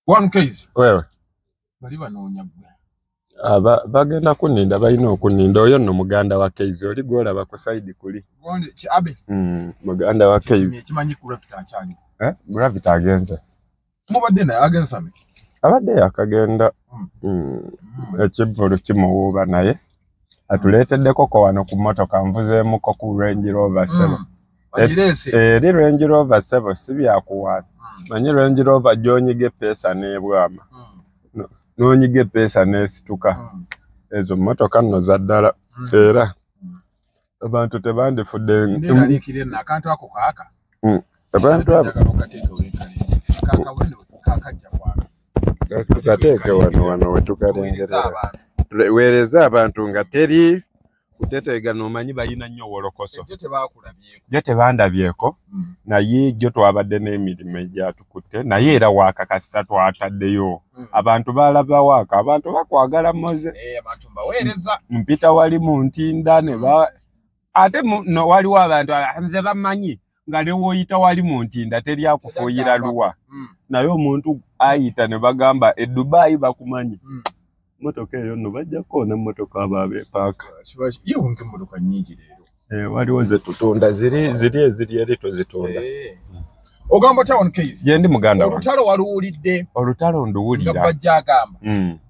One case. Wewe. Bali banoonya gwe. Aba bagenda kuninda, balina okuninda. Oyo nno muganda wa Keizi, oli gw'olaba ku side kuli. Gonde ki abe. Muganda wa Keizi. Kimanyi ku Gravity akyali. Eh? Gravity agenze. Mubadde naye agenze same. Abadde yakagenda. Ekivvulu kimuwuuba naye. Atuleeteddeko ko wano ku mmotoka, nvuzeemuko ku Range Rover sebo. Eri Range Rover sebo si byakuwaana. Manyi Range Rover gy'onyiga eppeesa n'ebwama. N'onyiga eppeesa n'esituka. Ezo mmotoka nno za ddala. Era abantu tebandifudde. Ndeeraliikirira nno akantu ako kaaka. Abantu abo. Tukateeke wano wano we tukalengerera. Weereza abantu nga teri kuteteegana, omanyi balina nnyo wolokoso. Jjo tebandabyeko, naye jjo twabadde n'emirimu egyatukutte, naye era waaka kasita twataddeyo. Abantu balaba waaka, abantu bakwagala Moze. Abantu mbaweereza. Mpita wali mu Ntinda ne ba ate no waliwo abantu nze bamanyi nga ne w'oyita wali mu Ntinda teri akufuuyira luwa. Naye omuntu ayita ne bagamba e Dubai bakumanyi. Mmotoka eyo nno bajja kukoona mmotoka abo abeepaaka. Ye wonke emmotoka nnyingi leero. Waliwo ze tutunda, ziri eziri eri tuzitunda. Ogamba Town Case. Gye ndi muganda wange. Olutalo waluwulidde. Olutalo nduwulira. Nga bajja agamba.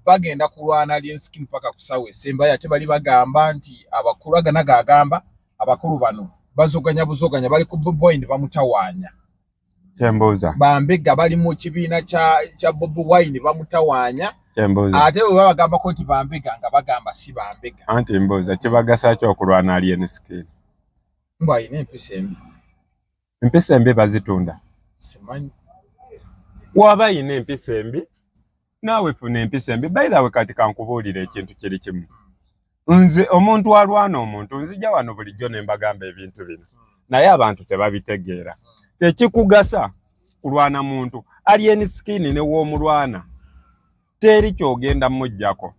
Bagenda kulwana Alien Skin paka ku ssaawa esembayo, ate bali bagamba nti abakulu agana gagamba abakulu bano bazoganya buzoganya, bali ku Bobi Wine bamutawaanya. Kyembuuza. Bambega bali mu kibiina kya Bobi Wine bamutawaanya. Kyembuuza. Ate bwe babagambako nti bambega nga bagamba si bambega. Anti mbuuza kibagasa ki okulwana Alien Skin? Mbwa alina empisa embi. Empisa embi bazitunda? Simanyi. Waba alina empisa embi, naawe funa empisa embi. By the way, kati kankubuulire ekintu kiri kimu. Nze omuntu alwana omuntu, nzija wano bulijjo ne mbagamba ebintu bino. Naye abantu tebabitegeera. Tekikugasa kulwana muntu. Alien Skin ne w'omulwana. Teri ky'ogenda muggyako.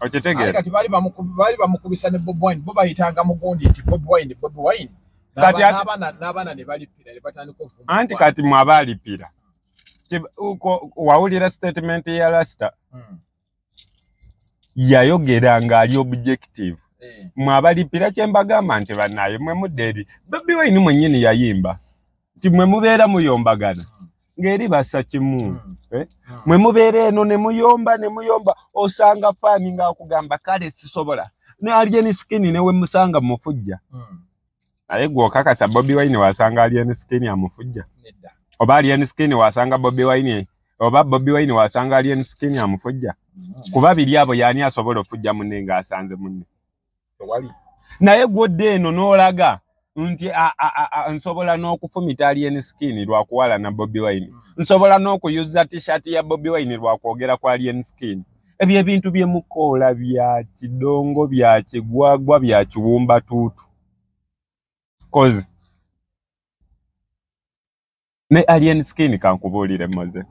Okitegeera? Kati bali bamukubisa ne Bobi Wine, bo bayitanga mugundi nti Bobi Wine, Bobi Wine. N'abaana ne balipira ne batandika okuvuma. Anti kati mwe abaalipira. Wawulira statement ya Rasta? Yayogera ng'ali objective. Mwe abalipira kye mbagamba nti bannaye mwe mudde eri. Bobi Wine mwennyini yayimba nti mwe mubeera muyombagana. Ng'eri bassa kimu. Mwe mubeera eno ne muyomba ne muyomba, osanga faani ng'akugamba kale sisobola. Ne Alien Skin ne we musanga mufujja. Naye gwe okakasa Bobi Wine wasanga Alien Skin amufujja? Oba Alien Skin wasanga Bobi Wine, oba Bobi Wine wasanga Alien Skin amufujja? Kuba biri abo y'ani asobola ofujja munne ng'asanze munne? Naye gw'odde eno n'olaga nti nsobola n'okufumita Alien Skin lwakuwala na Bobi Wine. Nsobola n'okuyuza t-shirt ya Bobi Wine lwakwogera ku Alien Skin. Ebyo ebintu bye mukola bya kidongo, bya kigwagwa, bya kiwumbatuutu. Cause ne Alien Skin kankubuulire Moze.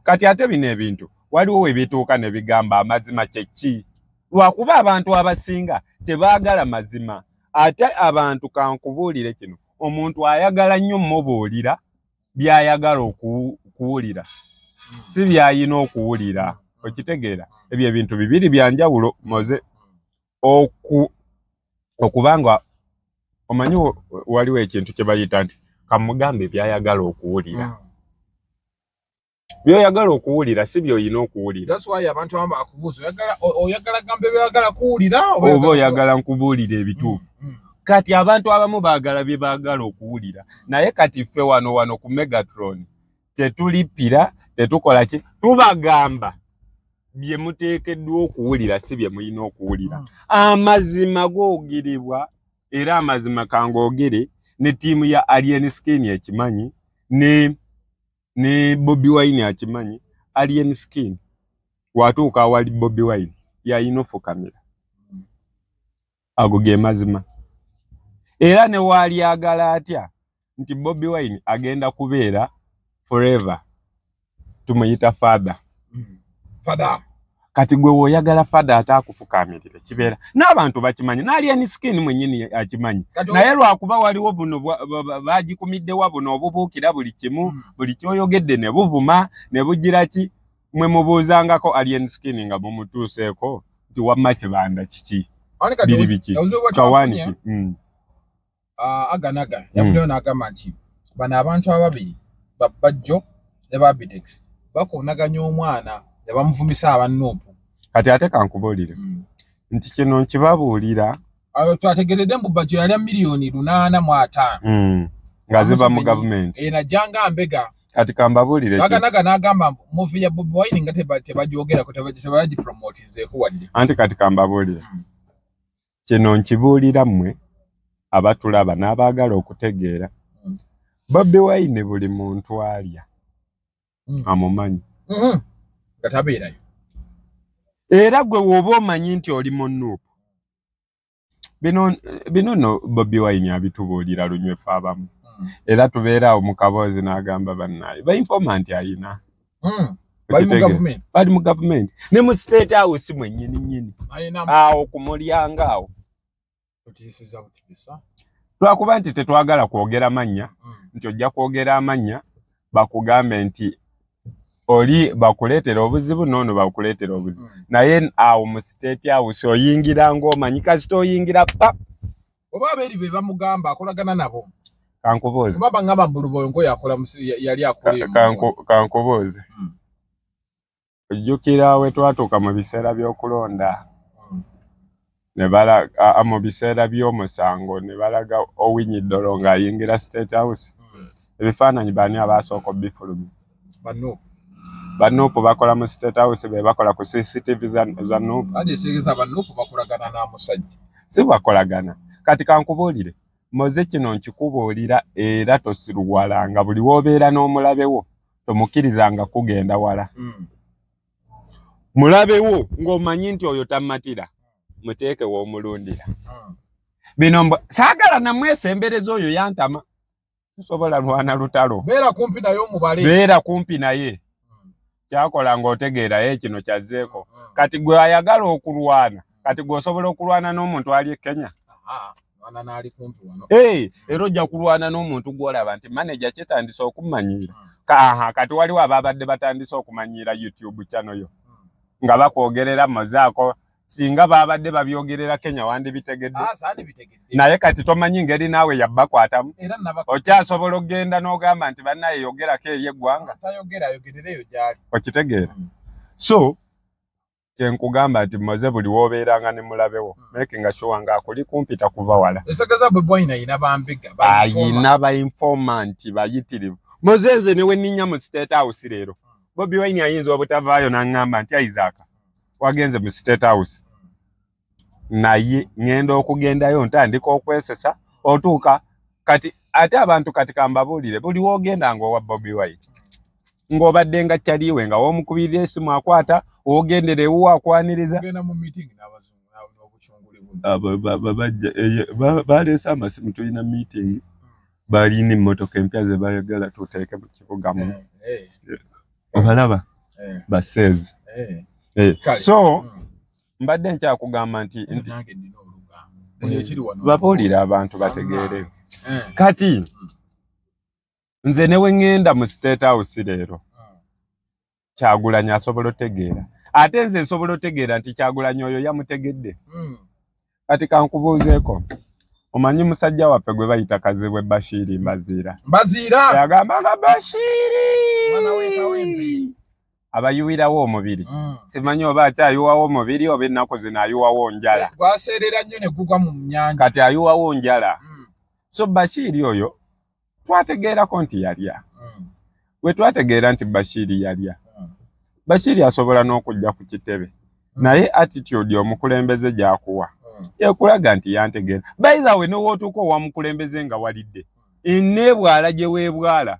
Kati ate bino ebintu waliwo we bituuka ne bigamba amazima kye ki? Lwakuba abantu abasinga tebaagala mazima. Ate abantu kankubuulire kino, omuntu ayagala nnyo mmubuulira by'ayagala okuwulira, si by'ayina okuwulira. Okitegeera? Ebyo ebintu bibiri bya njawulo Moze. Okubanga omanyi waliwo ekintu kye bayita nti kamugambe by'ayagala okuwulira. By'oyagala okuwulira si by'olina okuwulira. That's why abantu abamu bakubuuza, oyagala gambe by'oyagala kuwulira oba oyagala nkubuulira ebituufu. Kati abantu abamu baagala bye baagala okuwulira. Naye kati ffe wano wano ku Megatron tetulipira, tetukola ki, tubagamba bye muteekeddwa okuwulira si bye mulina okuwulira. Amazima googerebwa, era amazima kangoogere ne ttiimu ya Alien Skin ekimanyi, ne Bobi Wine akimanyi. Alien Skin watuuka awali Bobi Wine yalina ofukamira. Ago ge mazima. Era ne walyagala atya nti Bobi Wine agenda kubeera forever, tumuyita father. Father. Kati gwe w'oyagala father ate akufukamirire kibeera n'abantu bakimanyi, n'Alien Skin mwennyini akimanyi. Naye lwakuba waliwo buno bagikumiddewa buno obubuukira buli kimu, buli ky'oyogedde ne buvuma ne bugira ki. Mwe mubuuzangako Alien Skin nga mumutuuseeko nti wamma Kibanda kiki biri biki kawaani ki? Aganaga yavuddeyo n'agamba nti bano abantu ababiri Bajjo ne ba Abitex bakoonaganya omwana ne bamuvumisa aba NUP. Kati ate kankubuulire nti kino nkibabuulira. Twategeredde mbu Bajjo yalya 885,000,000 nga ziva mu gavumenti. Najjanga mbega. Kati kambabuulire. Aganaga n'agamba movie ya Bobi Wine nga tebagyogerako, tebagipromotinzeeko wadde. Anti kati kambabuulire. Kino nkibuulira mmwe abatulaba n'abaagala okutegeera. Bobi Wine buli muntu alya amumanyi. Nga tabeerayo. Era gwe w'oba omanyi nti oli mu NUP. Bino nno Bobi Wine abitubuulira lunywefu abamu. Era tubeera awo mu kaboozi n'agamba bannaye ba informant ayina. Bali mu gavumenti. Ne mu State House mwennyini nnyini. Awo ku mulyango awo. Lwakuba nti tetwagala kwogera mannya, nti ojja kwogera amannya bakugambe nti oli bakuleetera obuzibu n'ono bakuleetera obuzibu. Naye awo mu State House oyingira ng'omanyi kasita oyingira pa. Oba abeeri be bamugamba akolagana nabo. Kankubuuze. Baba ngamba Mbuluboyo yakola yali akola. Kankubuuze. Ojjukira we twatuuka mu biseera by'okulonda. Ne balaga mu biseera by'omusango ne balaga Owiny Dollo ng'ayingira State House. Ebifaananyi baani abaasooka obifulumya? Ba NUP. Ba NUP bakola mu State House be bakola ku CCTV za NUP. Ate eseegeza ba NUP bakolagana na musajja. Si bakolagana. Kati kankubuulire. Moze kino nkikubuulira era tosiruwalanga buli w'obeera n'omulabewo tomukkirizanga kugenda wala. Mulabewo ng'omanyi nti oyo tammatira muteeke w'omulundira. Bino saagala namwesembereza oyo yantama. Tosobola lwana lutalo. Beera kumpi naye omubale. Beera kumpi naye. Kyakola ng'otegeera ye kino kyazzeeko. Kati gwe ayagala okulwana, kati gwe osobola okulwana n'omuntu ali e Kenya. Era ojja kulwana n'omuntu gw'olaba nti manager kitandise okumanyiira. Kati waliwo ababadde batandise okumanyiira YouTube channel yo. Nga bakwogerera Mozaako, singa babadde babyogerera Kenya wandibitegedde. Naye kati tomanyi ngeri naawe yabbakwatamu. Okyasobola okugenda n'ogamba nti bannaye yogerako eri eggwanga. Okitegeera. So kyenkugamba nti Moze buli w'obeeranga ne mulabewo making sure nga akuli kumpi takuva wala. Esegeza Bobi Wine ayina bambega. Ayina ba informant bayitirivu. Moze nze ne we nninnya mu State House leero. Bobi Wine ayinza obutavaayo n'aŋŋamba nti Isaac wagenze mu State House. Naye ŋŋenda okugendayo ntandika okwesesa otuuka kati ate abantu kati kambabuulire buli w'ogenda ng'owa Bobi Wine ng'obadde nga kyaliwe nga w'omukubirira essimu akwata ogendera ewuwo akwaniriza. Baleese amasimu tulina meeting balina emmotoka empya ze bayagala tuteeke mu kibuga muno. Obalaba baseezi. So mbadde nkyakugamba nti babuulire abantu bategeere. Kati nze ne we ŋŋenda mu State House leero Kyagulanyi asobola otegeera. Ate nze nsobola otegeera nti Kyagulanyi oyo yamutegedde. Kati kankubuuzeeko. Omanyi musajja waffe gwe bayita Kazibwe Bashiri Mbaziira. Mbaziira! Yagamba nga Bashiri! Abayuwirawo omubiri. Simanyi oba akyayiwawo omubiri oba ennaku zino ayiwawo njala. Gwaseerera nnyo ne gugwa mu nnyanja. Kati ayiwawo njala. So Bashiri oyo twategeerako nti yalya. We twategeera nti Bashiri yalya. Bashiri asobola n'okujja ku kitebe. Naye attitude omukulembeze gy'akuwa ekulaga nti yantegeera. By the way, n'owootuuka owa mukulembeze nga walidde. Enneebwala gye weebwala.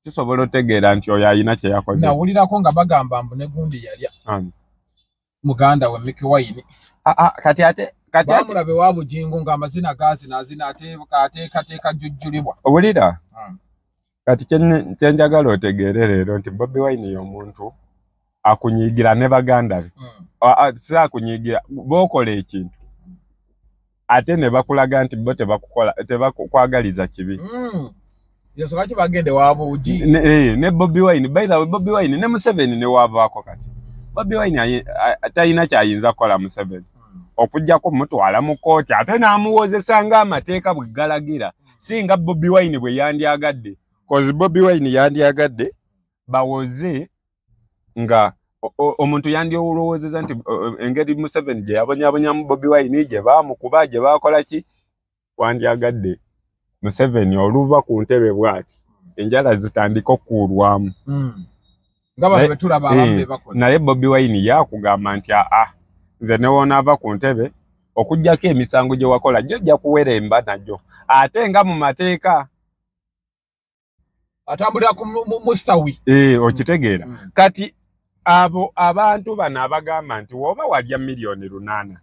Tusobola otegeera nti oyo alina kye yakoze. Nawulirako nga bagamba mbu ne gundi yalya. Muganda we Mickey Wine. Kati ate bamulabe wa Bujingo ng'amazina gaazinaazina ateekateeka jjujjulibwa. Owulira? Kati kye njagala otegeere leero nti Bobi Wine y'omuntu akunyiigira ne baganda be. Si akunyiigira, b'okola ekintu ate ne bakulaga nti bo tebakukwagaliza kibi. Yensonga ki bagende wabuugi ne Bobi Wine. By the way, Bobi Wine ne Museveni ne wavaako kati Bobi Wine talina kyayinza kukola Museveni okujjako mutwala mu kkooti ate n'amuwozesa ng'amateeka bwe galagira, singa Bobi Wine bwe yandyagadde, cause Bobi Wine yandyagadde bawoze nga omuntu yandyolowoozeza nti engeri Museveni gye yabonyabonyamu Bobi Wine, gye baamukuba, gye baakola ki, wandyagadde Museveni oluva ku ntebe bw'ati enjala zitandika okukuulwamu. Naye Bobi Wine yakugamba nti aa, nze ne woonaava ku ntebe okuggyako emisango gye wakola gyo ojja kuweremba nagyo, ate nga mu mateeka atambulira ku mustawi. Okitegeera. Kati abo abantu bano abagamba nti woba walya 800,000,000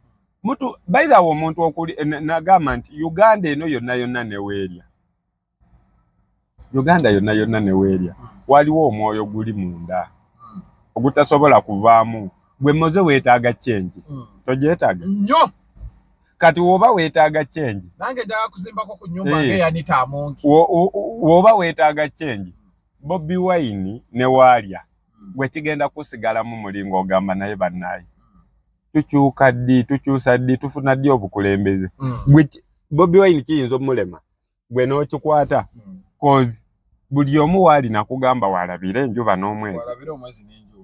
mutu, by the way, omuntu okuli nagamba nti Uganda eno yonna yonna neweerya, Uganda yonna yonna neweerya, waliwo omwoyo guli munda ogutasobola kuvaamu. Gwe moze weetaaga change, togyetaaga nnyo. Kati woba weetaaga change, nange njagala kuzimbako ku nnyumba ng'eyanita Amongi. Woba weetaaga change, Bobi Wine ne waalya gwe kigenda kusigalamu mulingo ogamba naye bannaye tukyuka ddi, tukyusa ddi, tufuna ddi obukulembeze. Gwe Bobi Wine kiyinza omulema gwe n'okikwata, cause buli omu waali nakugamba walabire enjuba n'omwezi,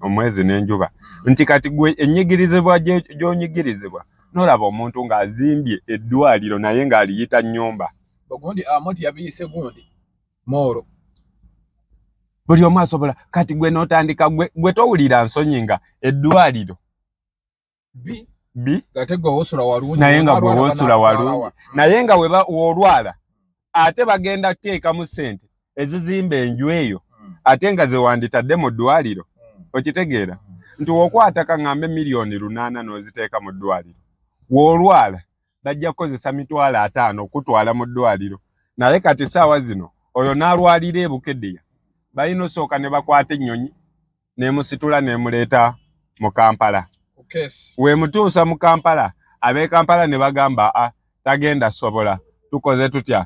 omwezi n'enjuba, nti kati gwe ennyigirizibwa gy'onyigirizibwa n'olaba omuntu ng'azimbye eddwaliro naye ng'aliyita nnyumba. Gundi Amonti yabiyise gundi Moro. Buli omu asobola. Kati gwe n'otandika gwe towulira nsonyi nga eddwaliro bi ate gwe wosula walungi, naye nga gwe wosula walungi, naye nga w'olwala ate bagenda kuteekamu ssente ezizimba enju eyo ate nga zewanditadde mu ddwaliro. Okitegeera nti wokwata kaŋŋambe 800,000 n'oziteeka mu ddwaliro, w'olwala bajja kukozesa 50,000 okutwala mu ddwaliro. Naye kati saawa zino oyo n'alwalira e Bukedea, balina osooka ne bakwata ennyonyi n'emusitula n'emuleeta mu Kampala. Weemutuusa mu Kampala, ab'e Kampala ne bagamba a tagenda sobola, tukoze tutya?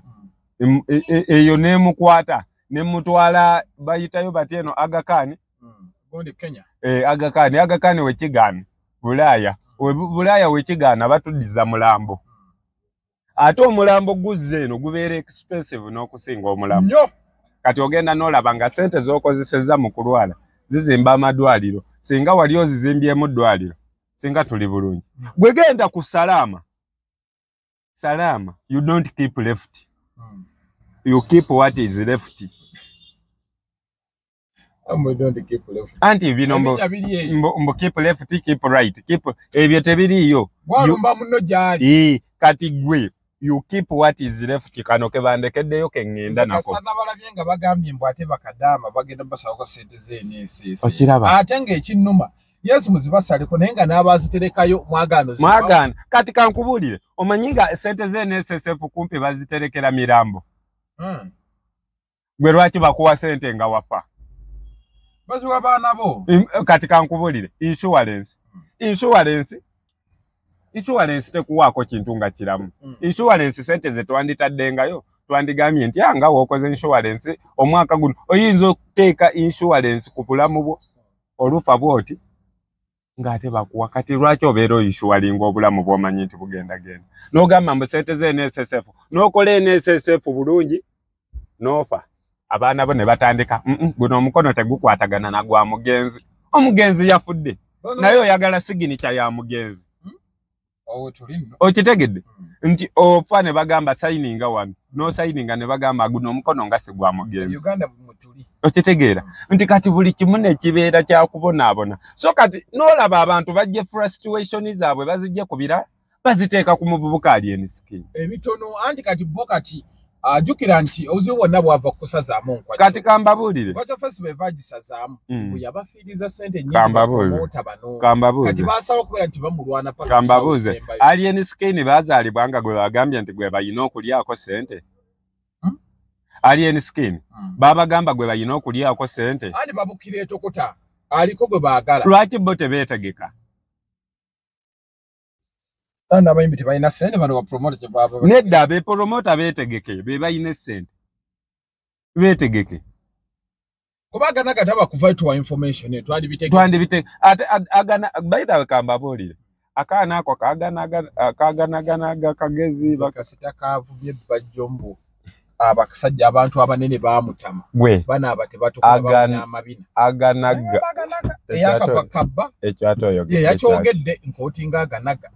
Eyo n'emukwata nemutwala, bayitayo batya eno Aga Khan, Kenya. Aga Khan, Aga Khan wekigaana Bulaaya, Bulaaya wekigaana batuddiza mulambo. Ate omulambo guzze eno gubeera expensive n'okusinga omulambo. Kati ogenda n'olaba nga ssente z'okozesezza mu kulwala zizimba amadwaliro, singa wali ozizimbyemu ddwaliro singa tuli bulungi. Gwe genda ku Salaama, Salaama you don't keep left, you keep what is left. Anti bino mbu keep left, keep right, keep ebyo tebiriiyo. Walumba muno gy'ali. Kati gwe you keep what is left, kano ke bandekeddeyo ke ŋŋenda nako. Kasana balabye nga bagambye mbu ate bakadaama bagenda basalako ssente z'NSS. Okiraba. Ate ng'ekinnuma Yesu muzibasaleko naye nga n'abaaziterekayo mwagaano. Mwagaano. Kati kankubuulire, omanyi nga ssente z'NSSF kumpi baziterekera mirambo. Gwe lwaki bakuwa ssente nga wafa? Baziwa baana bo. Kati kankubuulire, insurance. Insurance tekuwaako kintu nga kiramu. Insurance sente ze twanditaddengayo, twandigambye nti nga w'okoze insurance omwaka guno oyinza okuteeka insurance ku bulamu bwo olufa bw'oti ng'ate bakuwa. Kati lwaki obeera oinsuwalinga obulamu bw'omanyi nti bugendagenda? N'ogamba mbu sente ze NSSF, n'okola NSSF bulungi n'ofa, abaana bo ne batandika guno omukono tegukwatagana na gwa mugenzi. Omugenzi yafudde naye oyagala signature ya mugenzi. Okitegedde nti ofa ne bagamba sayininga wano, n'osayininga ne bagamba guno omukono nga si gwa mugenzi. Okitegeera nti kati buli kimu ne kibeera kya kubonaabona. So kati n'olaba abantu bajje frustration zaabwe bazijje ku birala baziteeka ku muvubuka ali enskin ebitono. Anti kati bo kati ajjukira nti obuzibu bwonna bwava kusazaamu nkwakyo. Kati kambabuulire. Lwaki festival eva gisazaamu? Bwe yabafiiriza ssente nnyingi bapromoota bano. Kambabuuze. Kati baasala okubeera nti bamulwana paka Kambabuuze. Alien Skin baazaalibwa nga gwe bagambye nti gwe balina okulyako ssente. Alien Skin babagamba gwe balina okulyako ssente. Ani babukira etokota aliko gwe baagala. Lwaki bo tebeetegeka? Abayimbi tebalina ssente bano bapromota kyebava. Nedda abepromota beetegeke be balina essente. Beetegeke. Kuba Aganaga taba kuva tuwa information twandibitege. Twandibitege. Ate agana by the way kambabuulire. Akaana ako kaganaganaga kagezi kasita kavumye bajjombo. Abasajja abantu abanene baamutama. Bana tebatukola bamenya amabina. Aganaga. Eyakava kabba. Ekyo ate oyogedde. Yakyogedde nkotinga Aganaga.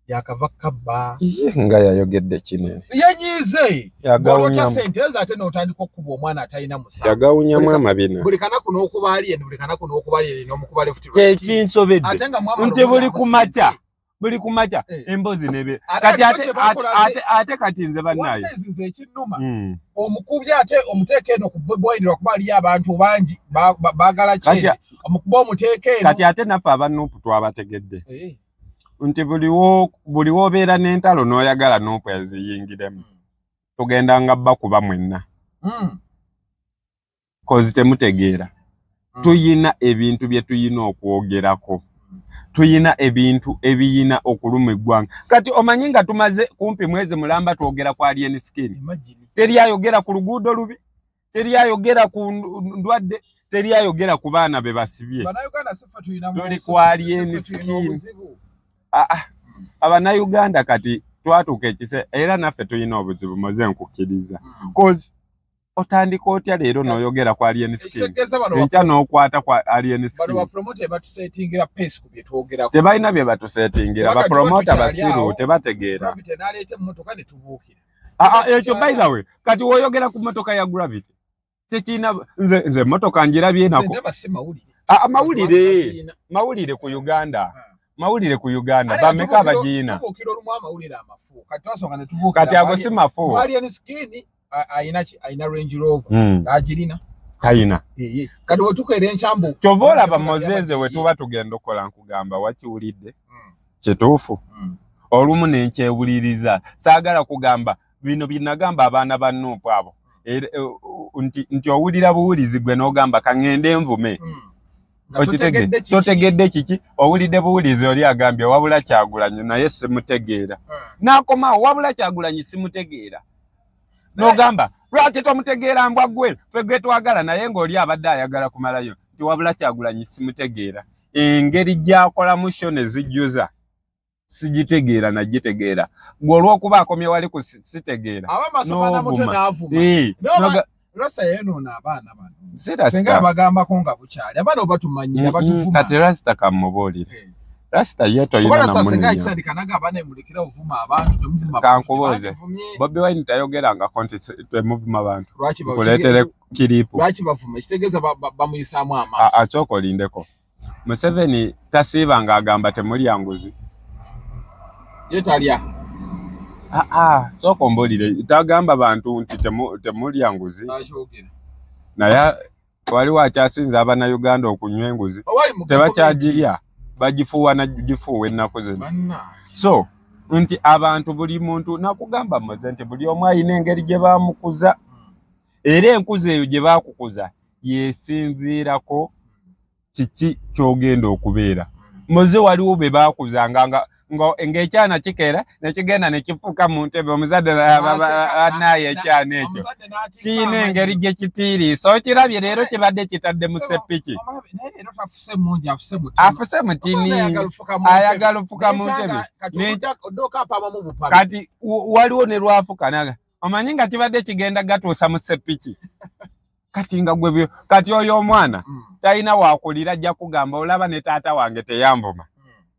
Yakava kabba. Nga yayogedde kinene. Yanyize. Yagawunya sente ate n'otandika okukuba omwana atalina musango. Yagawunyamu amabina. Buli kanaku n'okuba ali eno, buli kanaku n'okuba ali eno, n'omukuba left right. Kyekinsobedde. Nti buli kumakya. Buli kumakya embozi nebe. Kati ate kati nze bannaye. Nze ekinnuma. Omukubi ate omuteeka eno ku Bobi lwakuba aliyo abantu bangi baagala change. Omukuba omuteeka eno. Kati ate naffe aba NUP twabategedde. Nti buli w'obeera n'entalo n'oyagala NUP eziyingiremu. Tugenda nga bakuba mwenna. Kozi temutegeera. Tuyina ebintu bye tuyina okwogerako. Tuyina ebintu ebiyina okuluma eggwanga. Kati omanyi nga tumaze kumpi mwezi mulamba twogera ku Alien Skin. Teri ayogera ku luguudo lubi, teri ayogera ku ndwadde, teri ayogera ku baana be basibye. Tuli ku Alien Skin. Abannayuganda kati twatuuka ekise era naffe tuyina obuzibu moze nkukkiriza. Kozi otandika otya leero n'oyogera ku Alien Skin. Enkya n'okwata ku Alien Skin. Bano bapromoter batusetingira pace ku bye twogerako. Tebalina bye batusetingira, bapromoter basiru tebategeera. Gravity n'aleeta emmotoka ne tubuukira. Ekyo by the way, kati w'oyogera ku mmotoka ya Gravity. Tekirina nze emmotoka ngirabye nako. Nze si mawulire. Mawulire. Mawulire ku Uganda. Mawulire ku Uganda bameka abagiyina. Tubuukira olumu amawulire amafu. Kati twasooka ne tubuukira. Kati ago si mafu. Alien Skin ayina ki? Ayina Range Rover. Agirina. Tayina. Kati wetukeera enkyambu. Kyova olaba Mozeze we tuba tugenda okukola nkugamba wakiwulidde. Kituufu. Olumu ne nkyewuliriza. Saagala kugamba bino bye nagamba abaana ba NUP abo. Nti owulira buwulizi gwe n'ogamba ka ŋŋende nvume. Totegedde kiki? Owulidde buwulizi oli agambye wabula Kyagulanyi naye simutegeera. N'akomawo wabula Kyagulanyi simutegeera. N'ogamba lwaki tomutegeera mbwa ggwe ffe gwe twagala naye ng'oli abadde ayagala kumalayo nti wabula Kyagulanyi simutegeera. Engeri gy'akolamu sho ne zijjuza sigitegeera nagitegeera. Gwe olw'okuba akomye wali ku sitegeera. N'avuma. Rasta yeeyonoona abaana bano. Singa abagambako nga bukyali. Abaana obatumanyira batuvuma. Kati Rasta kamubuulire. Rasta ye toyina namunenya. Singa ekitandika naga abaana emulekera ovuma abantu temuvuma. Kankubuuze. Bobi Wine tayogerangako nti temuvuma bantu. Nkuleetere kiripu. Lwaki bavuma? Ekitegeeza bamuyisaamu amaaso. Akyooka olindeko. Museveni tasiiba ng'agamba temulya nguzi. Ye talya. Sooka ombuulire. Tagamba bantu nti temulya nguzi. Naye waliwo akyasinze Abannayuganda okunywa enguzi. Tebakyagirya. Bagifuuwa nagifuuwa ennaku zino. So nti abantu buli muntu nakugamba Moze nti buli omu alina engeri gye baamukuza. Era enkuza eyo gye baakukuza yesinziirako kiki ky'ogenda okubeera. Moze waliwo be baakuzanga nga ng'ekyana kikeera ne kigenda ne kifuuka mu ntebe omuzadde naye ekyana ekyo kiyina engeri gye kitiiriisa. Okirabye leero kibadde kitadde mu ssepiki. Afuse mutini ayagala ofuka mu ntebe. Kati waliwo ne lwafuka naga omanyi nga kibadde kigenda gatuusa mu ssepiki. Kati nga gwe kati oyo omwana talina waakulira ajja kugamba olaba ne taata wange teyanvuma.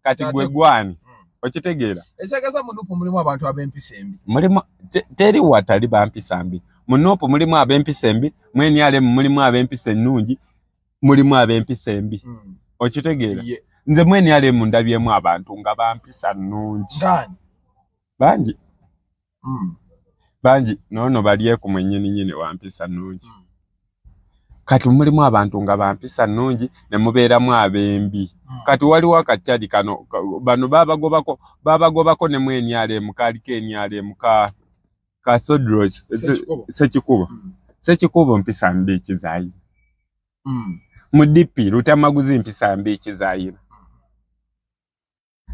Kati gwe gwani. Okitegeera. Ekitegeeza mu NUP mulimu abantu ab'empisa embi. Mulimu teri watali bampisa mbi. Mu NUP mulimu ab'empisa embi, mu NRM mulimu ab'empisa ennungi, mulimu ab'empisa embi. Okitegeera. Nze mu NRM ndabyemu abantu nga bampisa nnungi. Bangi. Bangi noono balyeku mwennyini nnyini wampisa nnungi. Kati mulimu abantu nga bampisa nnungi ne mubeeramu ab'embi. Kati waliwo akakyali kano bano babagobako ne mu NRM kaliko NRM ka Thodros Ssekikubo. Ssekikubo mpisa mbi kizaayina. Mu DP Lutamaguzi mpisa mbi kizaayina.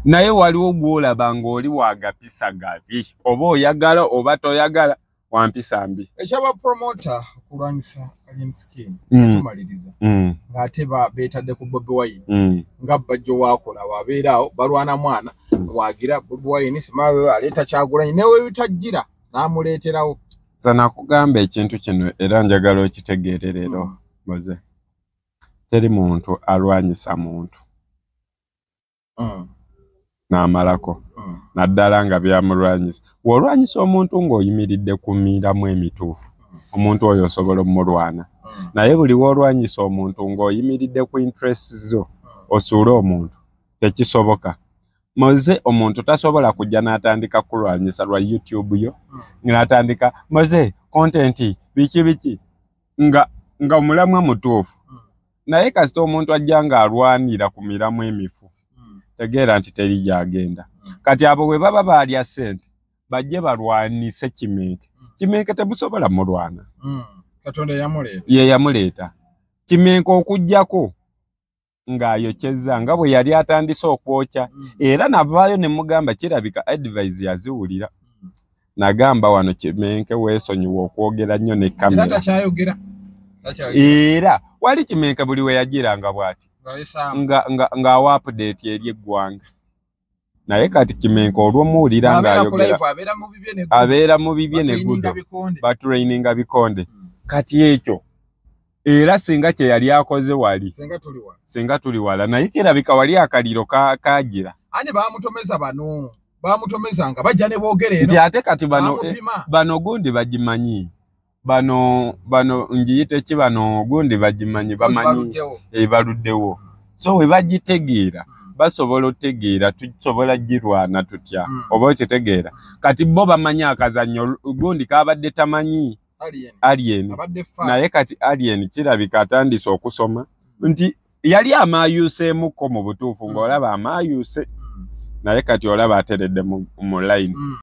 Naye waliwo gw'olaba ng'oli wagapisa gabi oba oyagala oba toyagala Wampisa mbi. Ekyaba promoter okulwanyisa Alien Skin, tumaliriza, ng'ate beetadde ku Bobi Wine, nga Bajjo waakola wabeera awo balwana mwana wagira Bobi Wine, simawe aleeta Kyagulanyi newe bitajjira n'amuleeterawo. Nze nakugamba ekintu kino era njagala okitegeere leero, Moze. Teri muntu alwanyisa muntu n'amalako, naddala nga byamulwanyisa. Bw'olwanyisa omuntu ng'oyimiridde ku miramu emituufu, omuntu oyo osobola omulwana. Naye buli w'olwanyisa omuntu ng'oyimiridde ku interests zo, osuule omuntu, tekisoboka. Moze, omuntu tasobola kujja n'atandika kulwanyisa lwa YouTube yo, n'atandika Moze content biki biki nga omulamwa mutuufu. Naye kasita omuntu ajja ng'alwanira ku miramu emifu, tegeera nti teri gy'agenda. Kati abo bwe baba baalya ssente, bajje balwanise Kimenke. Kimenke temusobola mulwana. Katonda yamuleeta. Ye yamuleeta. Kimenke okuggyako ng'ayokyezza nga bwe yali atandise okwokya, era navaayo ne mugamba kirabika advice yaziwulira. Nagamba wano Kimenke weesonyiwa okwogera nnyo ne kamera. Era takyayogera. Era wali Kimenke buli we yagiranga bw'ati ng'awa update eri eggwanga. Naye kati Kimenke olw'omuwulira ng'ayogera abeera mu bibye ne gudo, batraininga bikonde. Kati ekyo era singa kye yali akoze wali singa tuli wala, naye kirabika wali akaliro kagira. Ani bamutomeza bano bamutomezanga bajja ne boogera eno nti ate kati bano gundi bagimanyi, bano ngiyite ki, bano gundi bagimanyi, bamanyi baluddewo. So we bagitegeera basobola otegeera tusobola girwana tutya, oba okitegeera. Kati bo bamanyi akazannyo gundi kabadde tamanyi Alien. Naye kati Alien kirabika atandise okusoma nti yali amaayuseemukko mu butuufu, ng'olaba amaayuse, naye kati olaba ateredde mu line.